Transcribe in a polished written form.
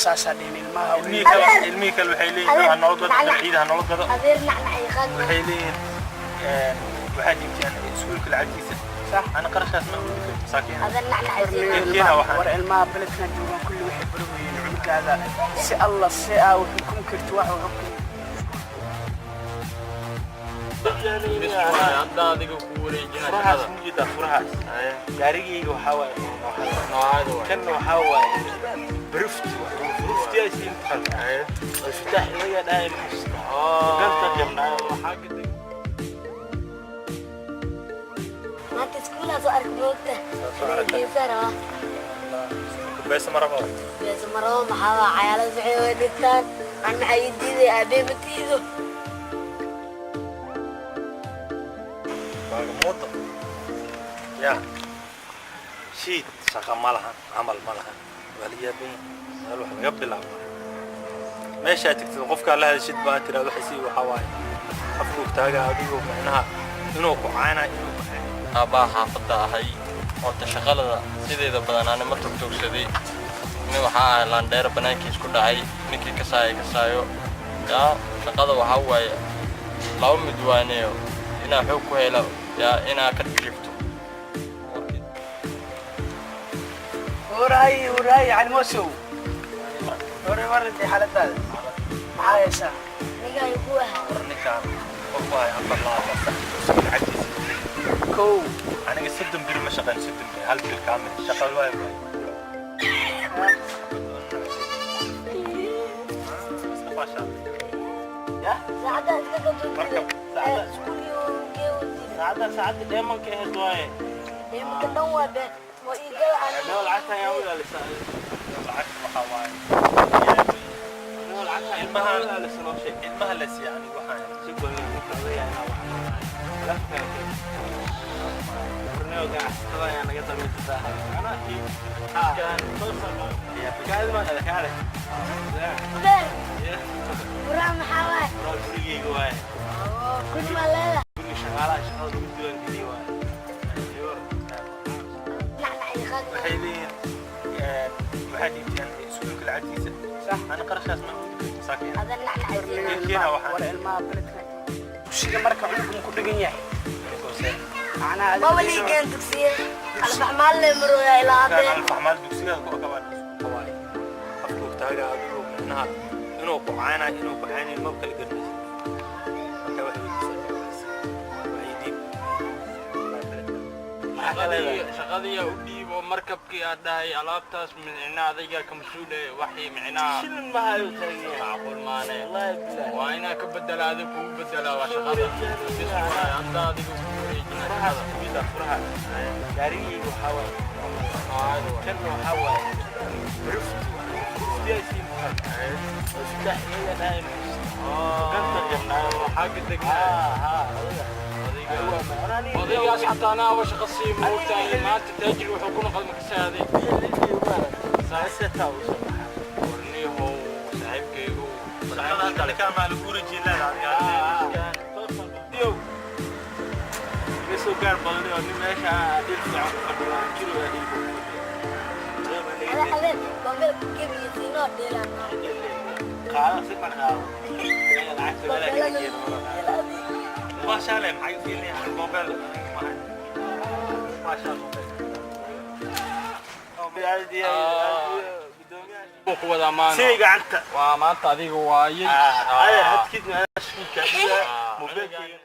Saasaa dhihin ilmaha. Ilmihii kale waxay leeyihiin ha noo gado, ciida ha noo gado. Adeer, nacnac iyo qaad. Waxay leeyihiin waxaad iibtiyaan iskuulka lacagtiisa. Sax. Ana qarashaas ma awoodi karo, masaakiin. Adeer, nacnac iyo Ilkiina waxaan- War, ilmaha beledkan joogaan kulli waxay barwayeen cunugaada si alla si aa u xukumi karto wax u xukumi. Hadda adiga ku wareejina Furahaas shaqada. Mujeedaa furahaas? Gaarigayga waxaa waaye Noocaada waay. Kan waxaa waaye brift briftiyaasi imtixaan Alfitaax imaga dhahay, ma xasuustaa ganta jabnaayo? Waxaa gaday. Maanta iskuulaa soo ark moogta geesaa rabaa. Beesa ma rabo. Beesa marabo. Maxaa waa cayaalada waxay way dhigtaan, an maxaa ii diiday? Aabee ma diido. Baagamuudo ya shiid, shaqa ma lahan, camal ma lahan, waa la yaaban yahay. Meel wax laga bilaabo, meeshaa tagtid, qofkaa la hadashid baa tiraad waxay sii, waxaa waaye afkuug taaga adigu, micnaha inuu ku caanayo, inuu ku caanayo. Aabbaa xaafadda ahay. Horta shaqalada sideeda badan ani ma togtoogsaday. Nin waxaa ahay laandheer banaankiis ku dhacay, ninkii kasaaya kasaayo. Yaa shaqada waxaa waaye laba mid waaneyo: inaa xoog ku helo yaa inaa ka jiifto. Waraay, waraay, Calimosow, hore warantay, xaaladaada maxaa haysaa? Nigaa igu ahaa. War, ninkaan qof waay afar labaatan sax dugsiga lacagtiisa. Kow. Aniga 30 beri ma shaqayn, 30 beri, hal bil kaamil shaqa waay waay. Iska faashaa. Ya. Saacaddaa iska Marka, gadoontida. saacadda- Iskuulkii geewdiida. Saacadda saacadda dheemanka ahayd waaye. Iminka dhan waa been waa iigala aniga. Noo lacagta ayaa u ilaalisaa. Lacagta waxaa waaye. Noo lacagta Ilmaha- u ilaalisa, noo sheeg. Ilmaha la siiya, aniga waxaan Si gooni ninka odaya inaa wax lafta furneo ganacsatada ayaa naga dameysataa. Anaa kii kan kaadi ma dhala kaale. Adeer, buraha maxaa waaye? Waa gurigeyga waaye. Guri maa leedahay? Guriga shaqaalaha shaqada lagu diiwaangeliye waaye. Nacnac iyo qaad. Waxay leeyihiin waxaad iibtiyaan iskuulka lacagtiisa. Sax. Ana qarashaas ma awoodi karo, masaakiin. Adeer, nacnac iyo Ilkiina waxaan- War, ilmaha beledkan dugsiga marka cunugu ku dhigan yahay macnaha Ma waliigeen dugsiye alfaxmaal le marooya ilaa Kaan haddee. Alfaxmaal dugsigaada ku akabaan waaye afkuug taaga adigu, micnaha inuu ku caanayo, inuu ku caanayo ma kala garanaysid. Marka wax weydiisaa waxay diib. Shaqadii u dhiibo markabkii aad dhahay alaabtaas, micnaa adaygaa ka mas-uule waxii micnaa. Shilin ma hayo, taagan yahay. Macquul maane. Wallaahi bilaahi. Waa inaa ka bedela, adiga kugu bedelaa waa shaqada. Bis waaye, hadda adiga kugu wareejina Furahaas shaqada. mujeedaa furahaas? Gaarigayga waxaa waaye Noocaada waay. Kan waxaa waaye brift briftiyaasi imtixaan Alfitaax imaga dhahay, ma xasuustaa ganta jabnaayo? Waxaa ka degnaa. Haa, adiga. Odaygaas xataa anaaba shaqa sii moogtahay. Maanta taajir wuxuu ku noqday makasaaday. Warniyahow, saaxiibkaygu. Shaqada ninkaan maa lagu wareejiyay leedahay adiga? Kasoo gaar badan oo nin meesha dhil fiican ku fadhiyo jiro dhil ku fadhiyo. Adeer, adeer, bambeel gebiga siinoo dheelaan. Qaado si ma qaado. Lacagta meelaha kala geeno. Maasha Allah, maxay fiirinayaan mobile? Maasha Allah, mobile. Ku wadaa maana. Sii gacanta. Waa maanta adiga waayey. Adeer, hadkiid meesha mobilkeyga.